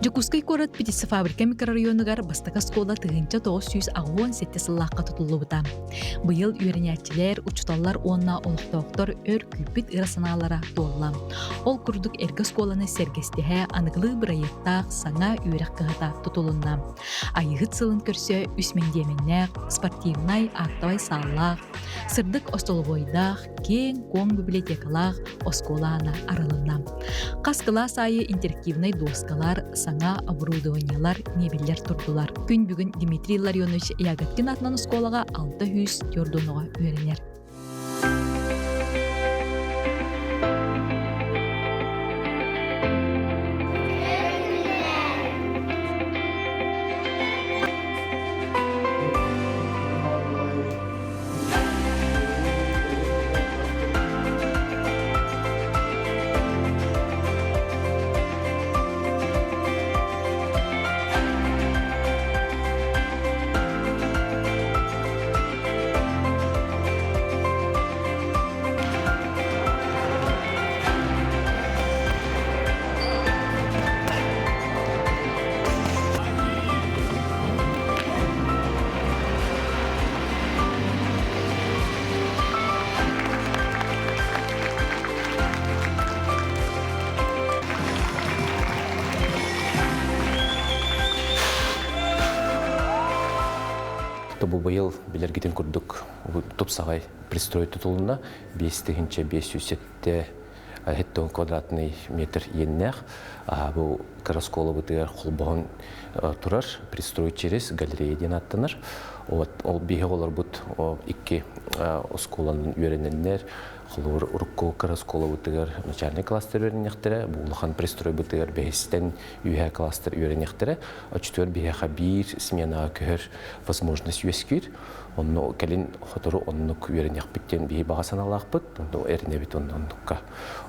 Дьокуускай куорат птицефабрика микрорайонугар бастакы оскуола 1987 сыллаахха тутуллубута. Быйыл үөрэнээччилэр, учууталлар уонна олохтоохтор өр күүппүт ыра санаалара туолла. Ол курдук эргэ оскуоланы сэргэстэһэ аныгылыы бырайыактаах саҥа үөрэх кыһата тутулунна. Айыыһыт сылын көрсө үс мэндиэмэннээх, спортивнай, актовай сааллаах, сырдык остолобуойдаах, киэҥ-куоҥ библиотекалаах оскуола аана арылынна. Хас кылаас аайы интерактивнай дуоскалар, саҥа оборудованиелар, мебеллэр турдулар. Күн бүгүн Дмитрий Ларионович Ягодкин атынан оскуолаҕа 604 оҕо үөрэнэр. Бу быйыл билэргитин курдук тупсаҕай пристрой тутулунна 5507 хеттон квадратный метр иэннээх. Бу кыра оскуолабытыгар холбоһон турар пристрой через галерея диэн аттанар. Вот ол биһи олорбут икки оскуоланан үөрэнэннэр холобур урукку кыра оскуолабытыгар начальный класстар үөрэниэхтэрэ, бу улахан пристройбутыгар бэһистэн үөһэ класстар үөрэниэхтэрэ. Оччотугар биһиэхэ биир сменаҕа көһөр возможность үөскүүр. Онно кэлин сотору оннук үөрэниэхпит диэн биһи баҕа санаалаахпыт, онно эрэнэбит онно оннукка.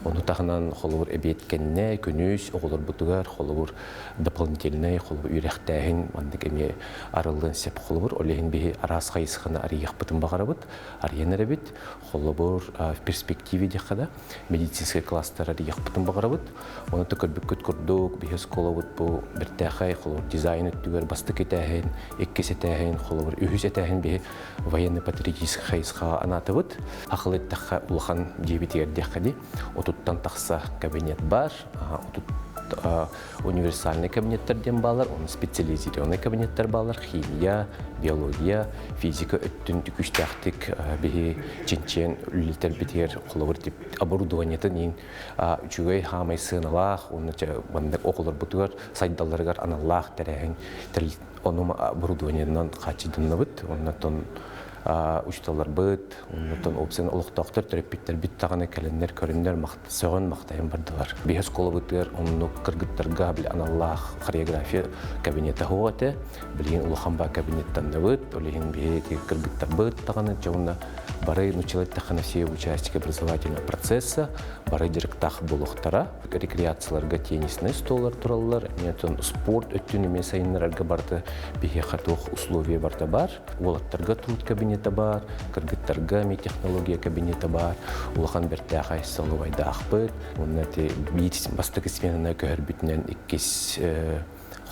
Ону таһынан холобур эбиэт кэннэ күнүс оҕолорбутугар холобур дополнительнай холобур үөрэхтээһин маннык эмиэ арыллыан сөп холобур ол иһин биһи араас хайысханы арыйыахпытын баҕарабыт, арыйан эрэбит. Холобур в перспективе диэххэ да медицинскэй класстар арыйыахпытын баҕарабыт. Ону да көрбүккүт курдук, биһи оскуолабыт бу бэртээхэй холобур дизайн өттүгэр бастакы этээһин, иккис этээһин, холобур үһүс этээһин биһи военно-патриотическай хайысхаҕа анаатыбыт. Акыл эттэххэ улахан дьиэбитигэр диэххэ дии, отуттан тахса кабинет бар, отут универсальный кабинеттар диэн баалар, оны специализированный кабинеттар баалар, химия, биология, физика өттүн күүстээхтик биһи чинчийэн үлэлэтэрбитигэр холобур оборудованиетын иин үчүгэй хаамай сыаналаах уонна маннык оҕолорбутугар сайдалларыгар аналлаах тэрээһин ону оборудованиенан хааччыйданныбыт оннотон учууталларбыт оннотон уопсайын олохтоохтор төрөппүттэрбит даҕаны кэлэннэр көрүннэр сөҕөн махтайан бардылар. Биһи оскуолабытыгар оннук кыргыттарга били аналлаах хореография кабинета суох этэ. Билигин улахан баа кабинеттанныбыт. Ол иһин биһи кыргыттарбыт даҕаны дьэ уонна бары нуччалыы эттэххинэ все участники образовательного процесса бары дьарыктаах буолуохтара. Рекреацияларга теннисный столлар тураллар. Эмиэ спорт өттүн эмиэ сайыннарарга барыта биһиэхэ туох условия барыта бар. Уолаттарга труд кабинета баар, кыргыттарга эмиэ технология кабинета баар. Улахан бэртээхэй столовайдаахпыт. Уонна ити биир бастакы сменаны көһөрбүтүнэн иккис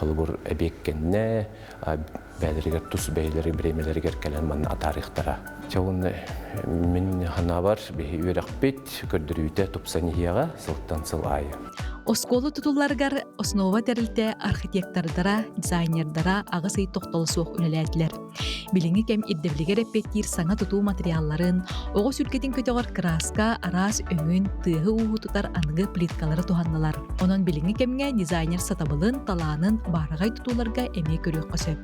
холобур эбиэт кэннэ бэйэлэригэр тус бэйэлэри бириэмэлэригэр кэлэн манна атаарыахтара. Чэ уонна мин санаабар биһи үөрэхпит көрдөрүүтэ тупсан иһиэҕэ сылтан сыл аайы. Оскуола тутулларыгар Основа тэрилтэ архитектордара, дизайнердара аҕыс ый тохтоло суох үлэлээтилэр. Билиҥҥи кэм ирдэбилигэр эппиэттиир саҥа тутуу материалларын, оҕо сүргэтин көтөҕөр кырааска араас өҥүн, тыаһы-ууһу тутар аныгы плиткалары туһаннылар. Онон билиҥҥи кэмҥэ дизайнер сатабылын, талаанын баараҕай тутууларга эмиэ көрүөххэ сөп.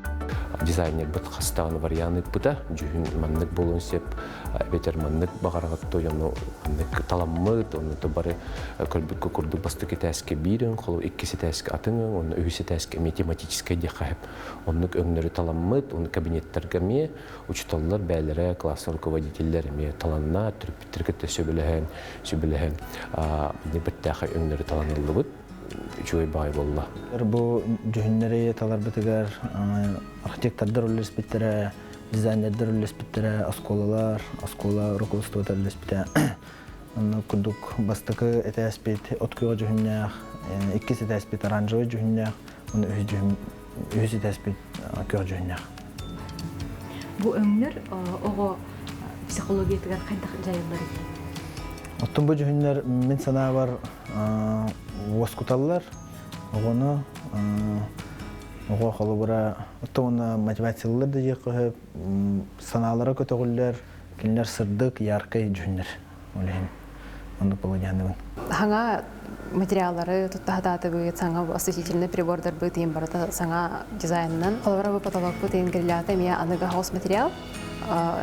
Дизайнербыт хастаҕын вариант ыыппыта, дьүһүн маннык буолуон сөп, эбэтэр маннык баҕараҕыт тойону маннык таламмыт, онно бары көрбүккэ курдук бастакы этээскэ биир өҥ, холобур иккис этээскэ атын өҥ, онно үһүс этээскэ эмиэ тематическай диэххэ сөп. Оннук өҥнөрү таламмыт, ону кабинеттарга эмиэ учууталлар бэйэлэрэ, классный руководителлэр эмиэ таланна, төрөппүттэр кытта сөбүлэһэн, сөбүлэһэн бэртээхэй өҥнөрү таланыллыбыт. Үчүгэй баҕайы буолла. Бу дьүһүннэри таларбытыгар архитектордар үлэлэспиттэрэ, дизайнердар үлэлэспиттэрэ, оскуолалар, оскуола руководствота үлэлэспитэ. Онно курдук бастакы этээспит от күөҕэ дьүһүннээх, иккис этээспит оранжевый дьүһүннээх, уонна үһүс дьүһүн үһүс этээспит күөх дьүһүннээх. Бу өҥнөр оҕо психологиятыгар хайдах дьайалларый? Оттон бу дьүһүннэр мин санаабар уоскуталлар оҕону оҕо холобура оттон мотивациялыыр да диэххэ сөп санаалара көтөҕүллэр кинилэр сырдык яркай дьүһүннэр ол иһин оннук болодьааныбын Саҥа материаллары тутта сатаатыбыт, саҥа осветительный прибордарбыт иин барыта саҥа дизайнынан. Холобура бу потолокпут иин грилята эмиэ аныгы аҕыс материал.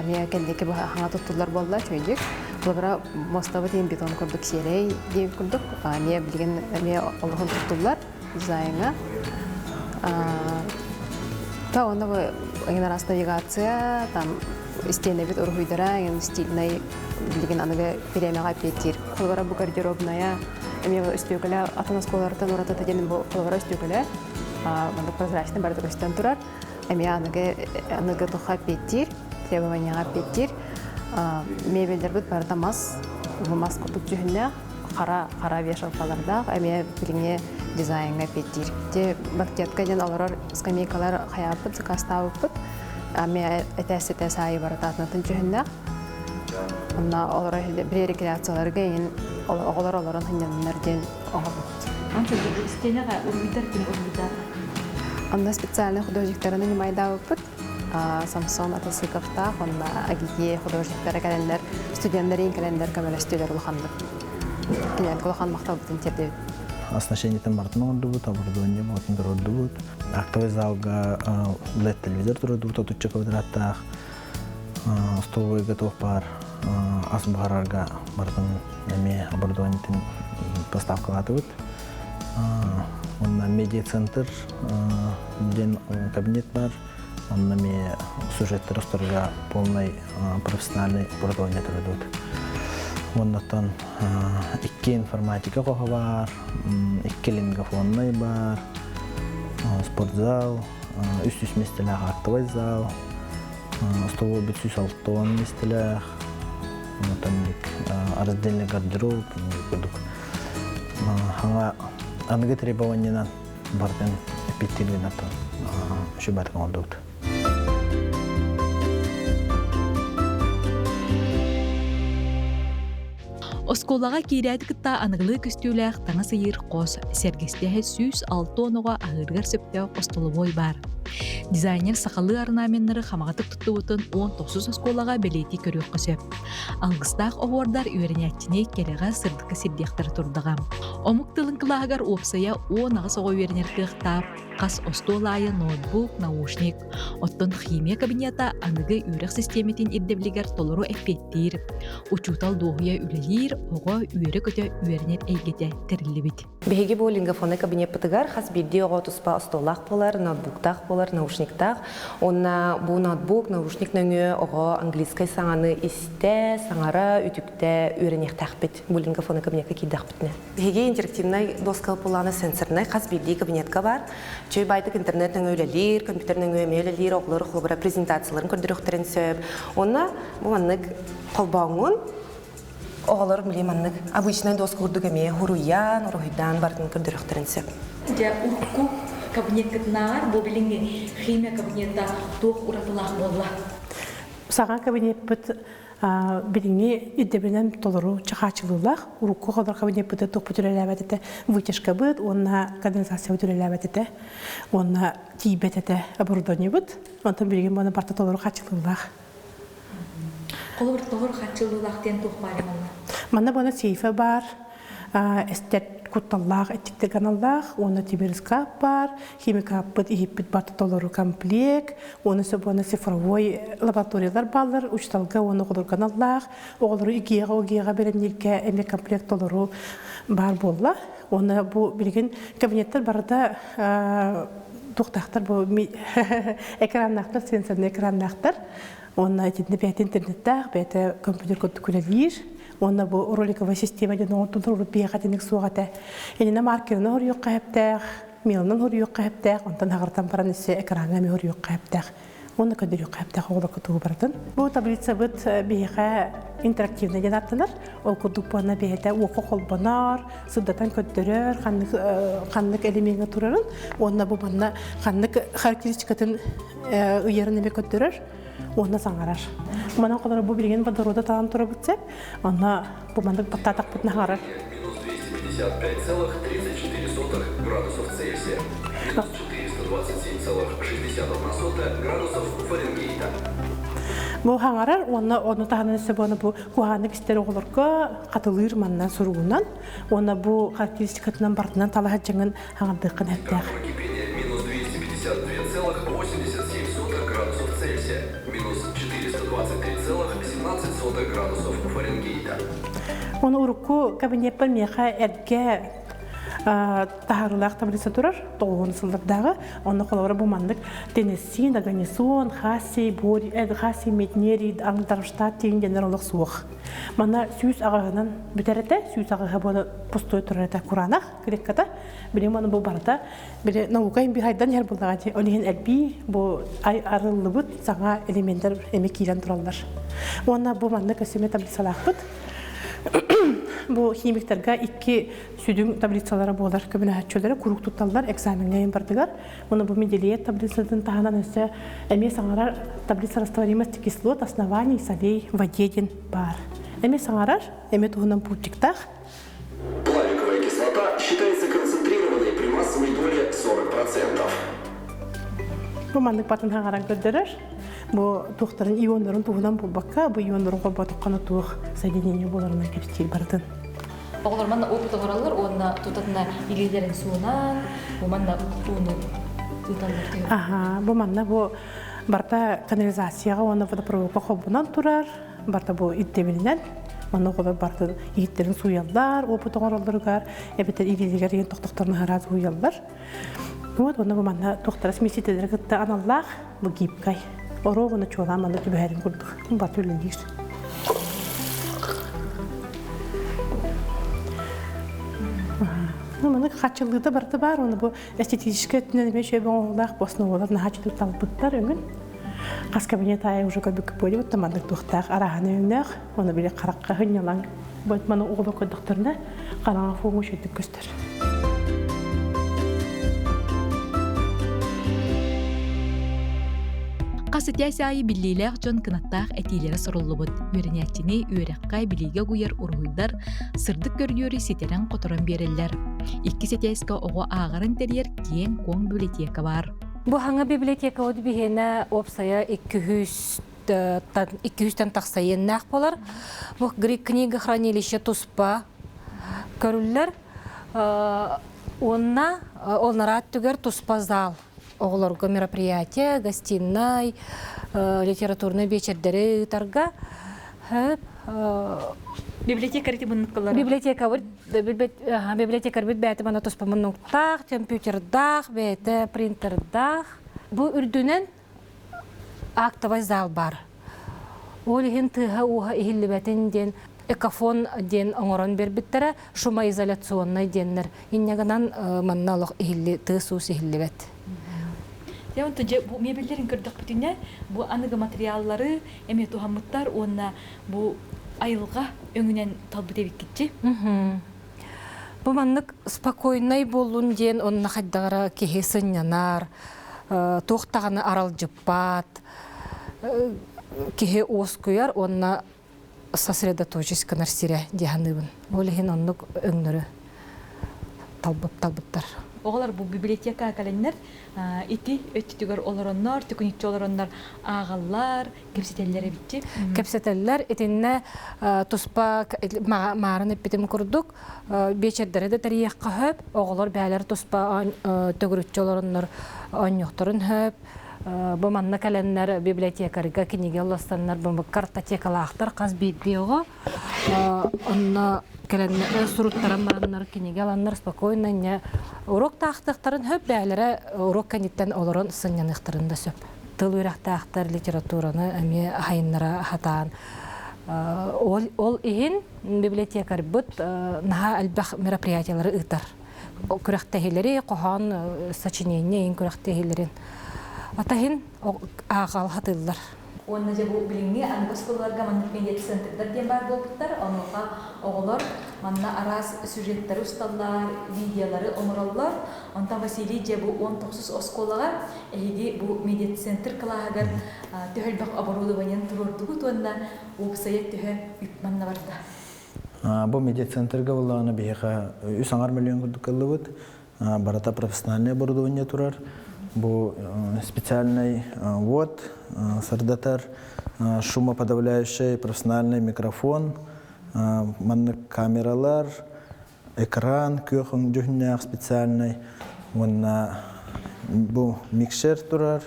Эмиэ кэнники хаҥа туттуллар буолла үчүгэйдик. Холобура мостабыт иин бетон курдук сиэрэй диэн курдук. Эмиэ билигин эмиэ олоһун туттуллар дизайҥа. Та онно бу эҥин араас навигация, там истиэнэбит уруһуйдара, эҥин стильнай билигин аныгы бириэмэҕэ эппиэттиир. Холобура бу гардеробная эмиэ өстүөкүлэ атын оскуолалартан уратыта диэн бу холобура өстүөкүлэ маннык прозрачный барыта көстөн турар. Эмиэ аныгы аныгы туха эппиэттиир, требованияҕа эппиэттиир. Мебельдербит барыта мас, бу мас курдук дьүһүннээх, хара хара вешалкалардаах, эмиэ билиҥҥи дизайҥҥа эппиэттиир. Ити банкетка диэн олорор скамейкалар хайааппыт, заказтаабыппыт. Эмиэ этээс-этээс аайы барыта атын дьүһүннээх. Онно олоро били рекреацияларга иһин оҕолор олорон сынньаннар диэн оҥорбут. Анча истиэнэҕэ уруһуйдар ким уруһуйдаата? Онно специальный художниктарын ньымайдаабыппыт. Самсон Атасыковтаах, онно АГИКИ художниктара кэлэннэр, студеннар кэлэннэр көмөлөстүлэр улаханнык. Кинилэргэ улахан махталбытын тиэрдэбит. Оснащениетын барытын оҥордубут, оборудование барытын туруордубут. Актовый залга LED телевизор туруордубут, отучча квадраттаах. Остолобуойга туох баар ас буһарарга барытын эмиэ оборудованиетын поставкалаатыбыт. Онно медиа-центр диэн кабинет бар. Онно эмиэ сюжеттер устарга полный профессиональный оборудование туруордубут. Оннотон икки информатика хоһо баар, икки лингофоннай бар, спортзал, 300 миэстэлээх актовый зал, остолобуой 160 миэстэлээх, онтон раздельный гардероб курдук хаҥа аныгы требованиянан барытын эппиэттиир гына үчүгэй оҥордубут. Оскуолаҕа киирээти кытта аныгылыы көстүүлээх таҥас ыйыыр хос, сэргэстэһэ 106 оҕо аһыырыгар сөптөөх остолобуой баар. Дизайнер сахалыы орнаменнары хамаҕатык туттубутун 19 оскуолаҕа бэлиэтии көрүөххэ сөп. Алгыстаах оһуордар үөрэнээччини кэрэҕэ сырдыкка сирдиэхтэрэ турдаҕа. Омук тылын кылааһыгар уопсайа 18 оҕо үөрэнэр кыахтаах, хас остуол аайы ноутбук, наушник, Оттон химия кабинета аныгы үөрэх систиэмэтин ирдэбилигэр толору эппиэттиир. Учуутал дуоһуйа үлэлиир, оҕо үөрэ-көтө үөрэнэр эйгэтэ тэриллибит. Биһиги бу лингофонный кабинеппытыгар хас биирдии оҕо туспа остуоллаах буолар, ноутбуктаах буолар, наушниктаах. Уонна бу ноутбук, наушник нөҥүө оҕо английскай саҥаны истэ, саҥара, үтүктэ үөрэниэхтээхпит. Бу лингофонный кабинекка киирдэхпитинэ. Биһиги интерактивнай доска пулана сенсорнай хас биирдии кабинетка бар. Чөй байтык интернет нөҥүө үлэлиир, компьютер нөҥүө эмиэ үлэлиир, оҕолор холобура презентацияларын көрдөрүөхтэрин сөп. Уонна бу маннык холбооҥҥун оҕолор били маннык обычнай доска курдук эмиэ хуруйан, уруһуйдаан барытын көрдөрүөхтэрин сөп. Дьэ, урукку кабинеткытынааҕар бу билиҥҥи химия кабинета туох уратылаах буолла? Саҥа кабинеппыт билиҥҥи ирдэбилинэн толору чахаачылыылаах урукку холор кабинеппыты туппут үлэлээбэт этэ вытяжкабыт уонна конденсациябыт үлэлээбэт этэ уонна тиийбэт этэ оборудованиебыт онтон билигин буона барта толору хааччылыылаах. Холобур толору хааччылыылаах диэн туох баар манна? Манна буона сейфэ баар, эстэр кутталлаах эттиктэргэ аналлаах уонна тимир ыскаап баар, химикаппыт иһиппит барыта толору комплект, уонна сөп уонна цифровой лабораториялар бааллар, учууталга уонна оҕолорго аналлаах, оҕолору ИГИАҕа, ОГИАҕа бэлэмнииргэ эмиэ комплект толору баар буолла. Уонна бу билигин кабинеттар барыта туохтаахтар бу экраннаахтар, сенсорный экраннаахтар. Уонна итиннэ бэйэтэ интернеттээх, бэйэтэ компьютер курдук үлэлиир. Уонна бу роликовая система диэн оҥордулар, урут биһиэхэ итинник суох этэ. Иннинэ маркерынан хоруйуохха сөптөөх, мелынан хоруйуохха сөптөөх, онтон аҕыртан баран өссө экраҥҥа эмиэ хоруйуохха сөптөөх. Уонна көрдөрүөххэ сөптөөх оҕолорго тугу барытын. Бу таблицабыт биһиэхэ интерактивный диэн ааттанар. Ол курдук буонна бэйэтэ уокка холбонор, сырдатан көрдөрөр, ханнык ханнык элемеҥҥэ турарын уонна бу манна ханнык характеристикатын ыйарын эмиэ көрдөрөр уонна саҥарар. Манан холоро бу билигин водорода талан турабыт сөп. Онно бу маннык баттаатахпытына саҥарар. Минус 255,34 градусов Цельсия. Минус 427,61 градусов Фаренгейта. Бу хаҥарар уонна ону таһынан өссө бу куһааннык истэр оҕолорго хатылыыр манна суругунан уонна бу характеристикатынан барытынан талаһа дьаҥын хаҥардыаххын эттээх. Кипение минус 252,87 градусов Цельсия. Минус 423,17 градусов Фаренгейта. Оны урукку кабинеппар миэхэ эргэ таһаарыылаах таблица турар, тоҕуһун сыллардааҕы. Онно холобура бу маннык Теннесси, Даганисон, Хасси, Бори, Хасси, Метнери, Дармштадт тиин дэнэр олох суох. Манна 108-ынан бүтэр этэ, 108 буола пустой турар этэ кураанах клетката. Билим оны бу барыта били наука хайдан иһэр буоллаҕа дии. Ол иһин элбии бу арыллыбыт саҥа элементтэр эми киирэн тураллар. Уонна бу маннык өссө таблицалаахпыт. Бу химиктарга икки сүдүҥ таблицалара буолар көмөлөһөччүлэрэ куруук тутталлар экзамеҥҥа бардыгар. Уонна бу Менделеев таблицатын таһынан өссө эмиэ саҥарар таблица растворимости кислот, оснований, солей, воде диэн баар. Эмиэ саҥарар, эмиэ туһунан пунктиктаах. Плавиковая кислота считается концентрированной при массовой доле 40%. Бу маннык батын хаҥаран көрдөрөр. Бу туохтарын ионнарын туһунан булбакка, бу ионнарын холботоххоно туох соединение буоларынан кэпсиир барытын. Оҕолор манна опыт оҥороллор уонна тутатына илиилэрин суунан, бу манна ууну ыыталлар түһү. Аха, бу манна бу барыта канализацияҕа уонна водопроводка холбонон турар, барыта бу ирдэбилинэн. Манна оҕолор барытын иһиттэрин сууйаллар, опыт оҥороллоругар, эбэтэр илиилэригэр иһин тохтохторун аһара сууйаллар. Вот уонна бу манна туохтара смесителлэри кытта аналлаах бу гибкай. Оруо уонна чуолаан манна түбэһэрин курдук бат үлэлиир. Ну, маны хаччылыыта барыта баар, уонна бу эстетическэй өттүнэн эмиэ үчүгэй оҥоһуулаах бу основалар наһаа үчүгэй талбыттар өҥүн. Хас кабинет аайы уже көрбүккэ буолбут да маннык туохтаах арааһын өҥнөөх, уонна били харахха сынньалаҥ. Бу маны оҕолор көрдөхтөрүнэ хараҥа фоҥҥа үчүгэйдик көстөр. Хас этээс аайы биллиилээх дьон кынаттаах этиилэрэ суруллубут. Үөрэнээччини үөрэххэ, билиигэ угуйар уруһуйдар сырдык көрүдүөрү ситэрэн-хоторон биэрэллэр. Иккис этээскэ оҕо ааҕарын тэрийэр киэҥ-куоҥ библиотека баар. Бу хаҥа библиотека от биһиэнэ уопсайа 200-тан тахса иэннээх буолар. Бу грек книга хранилище туспа көрүллэр. Уонна ол нараат түгэр туспа зал оҕолорго мероприятие, гостиной, литературнай биэчэрдэри ыытарга Библиотекарь муннуккалар. Библиотекабыт библиотекарьбыт бэйэтэ мана туспа муннуктаах, компьютердаах, бэйэтэ принтердаах. Бу үрдүнэн актовай зал бар. Ол иһин тыаһа-ууһа иһиллибэтин диэн экофон диэн оҥорон биэрбиттэрэ, шумоизоляционнай диэннэр. Инньэ гынан манна олох иһилли тыас-уус иһиллибэт. Дьэ, онтон дьэ бу мебеллэрин көрдөхпүтүнэ, бу аныгы материаллары эмиэ туһаммыттар уонна бу айылҕа өҥүнэн талбыт эбиккитчи. Бу маннык спокойнай буоллун диэн онно хайдаҕара киһи сынньанар, туох даҕаны аралдьыппат, киһи уоскуйар уонна сосредоточить гынар сирэ дии саныыбын. Ол иһин оннук өҥнөрү талбыт талбыттар. Оҕолор бу библиотека кэлэннэр ити өттүтүгэр олороннор, түкүнүччү олороннор ааҕаллар, кэпсэтэллэр эбитчи. Кэпсэтэллэр. Итиннэ туспа маарын эппитим курдук биэчэрдэри да тэрийиэххэ сөп. Оҕолор бээлэр туспа төгүрүччү олороннор оонньуохтарын сөп. Бу манна кэлэннэр библиотекарьга кинигэ уластаннар бу картотекалаахтар хас биирдии оҕо. Онно кэлэннэр суруттаран бараннар кинигэ аланнар спокойно не урок таахтыахтарын сөп бээлэрэ урок кэнниттэн олорон сынньаныахтарын да сөп. Тыл үөрэхтээхтэр литератураны эмиэ аһайыннара сатаан ол, ол иһин библиотекарьбыт наһаа элбэх мероприятиялары ыытар. Күрэхтэһиилэри, хоһоон сочинение иһин күрэхтэһиилэрин. Атаһын ааҕал хатыыллар. Уонна дьэ бу билиҥҥи аныгы оскуолаларга маннык медиацентрдар диэн баар буолбуттар. Онуоха оҕолор манна араас сюжеттары усталлар, видеолары оҥороллор. Онтон Василий дьэ бу 19 оскуолаҕа эһиги бу медиацентр кылааһыгар төһө элбэх оборудованиены туруордугут уонна уопсайа төһө үп манна барда? Бу медиацентрга буоллаҕына биһиэхэ үс аҥар миллион курдук ыллыбыт. Барыта профессиональное оборудование турар. Бу специальный ввод, сырдатар, шумоподавляющий профессиональный микрофон, маннык камералар, экран, күөх дьүһүннээх специальный, уонна бу микшер турар,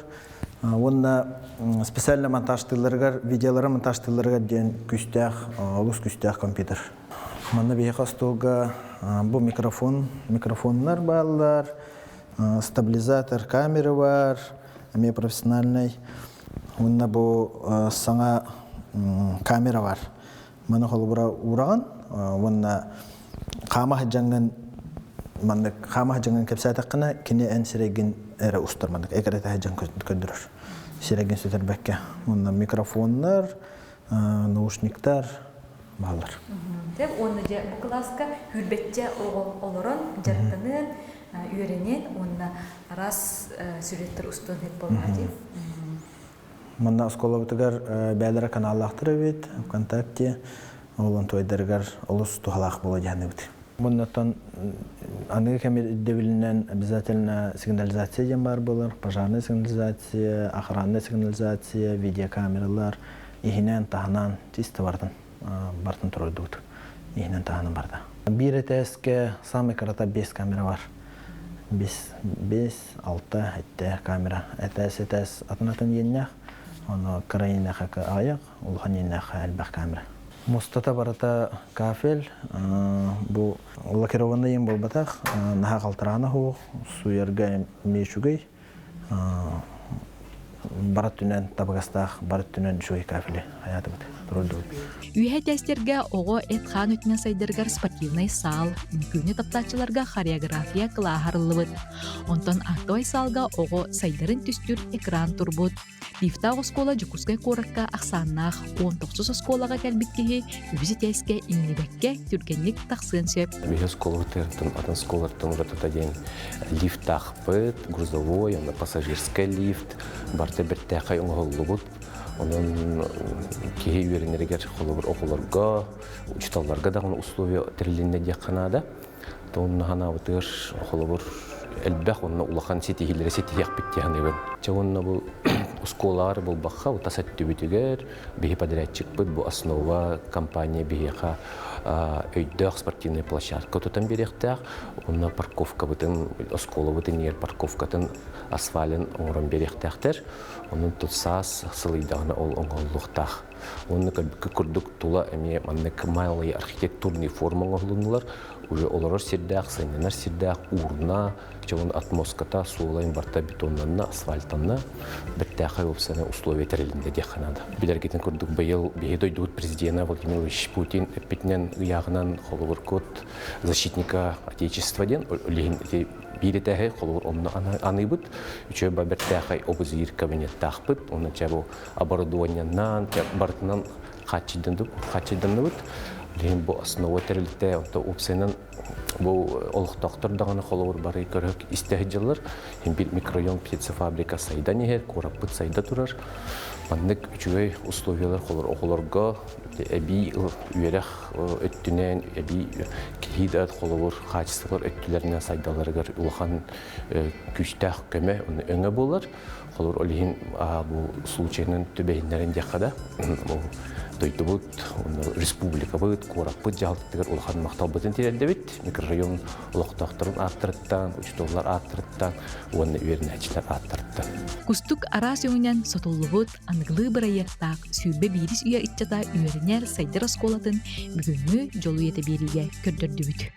уонна специально монтажтыыларыгар, видеолары монтажтыыларыгар диэн күүстээх, олус күүстээх компьютер. Манна биһиэхэ остуолга бу микрофон, микрофоннар бааллар, стабилизатор камера бар, эмиэ профессиональный. Уонна бу саҥа камера бар. Маны холобура уураҕын уонна хаама сылдьаҥҥын маннык хаама сылдьаҥҥын кэпсээтэххинэ кини эн сирэйгин эрэ устар маннык экирэтэ сылдьан көрдөрөр. Сирэйгин сүтэрбэккэ. Уонна микрофоннар, наушниктар бааллар. Тэп уонна дьэ бу кылааска хүрбэччэ оҕо олорон дьарыктаныан, үөрэниэн уонна араас сүрүттэр устуон сөп буоллаҕа дии. Манна оскуолабытыгар бээлэрэ каналлаахтар эбит, ВКонтакте, ол онтуойдарыгар олус туһалаах буола дьаһаныбыт. Муннаттан аныгы кэм ирдэбилинэн обязательно сигнализация диэн баар буолар, пожарная сигнализация, охранная сигнализация, видеокамералар, иһинэн, таһынан, чисто бартын, бартын турардыбыт. Иһинэн таһынан барда. Биир этээскэ самый кырата 5 камера бар. 5, 5, 6, 7 камера. Этээс, этээс атын-атын иэннээх. Ону кыра иэннээх аҕыйах, улахан иэннээх элбэх камера. Мустата барыта кафель, бу лакированный иэн буолбатах, наһаа халтараана суох, сууйарга эмиэ үчүгэй. Бар өттүнэн табыгастаах, бар өттүнэн үчүгэй кафели хайаатыбыт, турурдубут. Үөһэ тестергэ оҕо эт-хаан өттүнэн сайдарыгар спортивнай саал, үҥкүүнү таптааччыларга хореография кылааһа арыллыбыт. Онтон актовай саалга оҕо сайдарын түстүүр экран турбут. Лифтаах оскуола Дьокуускай куоракка ахсааннаах 19 оскуолаҕа кэлбит киһи үһүс этээскэ иҥнибэккэ түргэнник тахсыан сөп. Биһи оскуолабытыттан атын оскуолаттан уратыта диэн лифтаахпыт, грузовой, онно пассажирскай лифт, барыта бэртээхэй оҥоһуллубут. Онон киһи үөрэнэригэр холобур оҕолорго, учууталларга даҕаны условия тэрилиннэ диэххэ наада. Онно санаабытыгар холобур элбэх уонна улахан ситиһиилэри ситиһиэхпит дии саныыбын. Чэ уонна бу оскуолаҕа буолбахха тас өттүбүтүгэр биһи подрядчикпыт бу основа компания биһиэхэ өйдөөх спортивный площадка тутан биэриэхтээх уонна парковкабытын оскуолабытын иһэр парковкатын асфалын оҥорон биэриэхтээхтэр. Онон тут саас сылыйдаҕына ол оҥоһуллуохтаах. Уонна көрбүккэ курдук тула эмиэ маннык малые архитектурные формы оҥоһулуннулар. Уже олорор сирдээх, сынньанар сирдээх, урна, чоҕун отмостката, суолайын барта бетоннанна, асфальтанна, бэртээхэй уопсайынан условия тэрилиннэ диэххэ наада. Билэргитин курдук быйыл биһи дойдубут президена Владимир Владимирович Путин эппитинэн ыйааҕынан холобур код защитника Отечества диэн ити биир этээһи холобур онно аныыбыт. Үчүгэй ба бэртээхэй обузиир кабинеттаахпыт. Онно чэ бу оборудованиенан барытынан хааччыйданныбыт. Билигин бу основа тэрилтэ, онто уопсайынан бу олохтоохтор даҕаны холобур бары көрө истэ сылдьаллар. Бир микрорайон птицефабрика сайдан иһэр, куораппыт сайда турар. Маннык үчүгэй условиялар оҕолорго эбии үөрэх өттүнэн, эбии киһи да холобур хаачыстыбалар өттүлэринэн сайдалларыгар улахан күүстээх көмө, өҥө буолар. Холобур, ол иһин бу случайынан түбэһиннэрэн диэххэ да, дойдубут, республикабыт, куораппыт дьаһалтатыгар улахан махталбытын тириэрдэбит. Микрорайон олохтоохторун ааттарыттан, учууталлар ааттарыттан уонна үөрэнээччилэр ааттарыттан. Кустук араас өҥүнэн сотуллубут аныгылыы бырайыактаах 21 үйэ ыччата үөрэнэр сайдар оскуолатын бүгүҥҥү дьолу үйэтэ биэриигэ көрдөрдүбүт.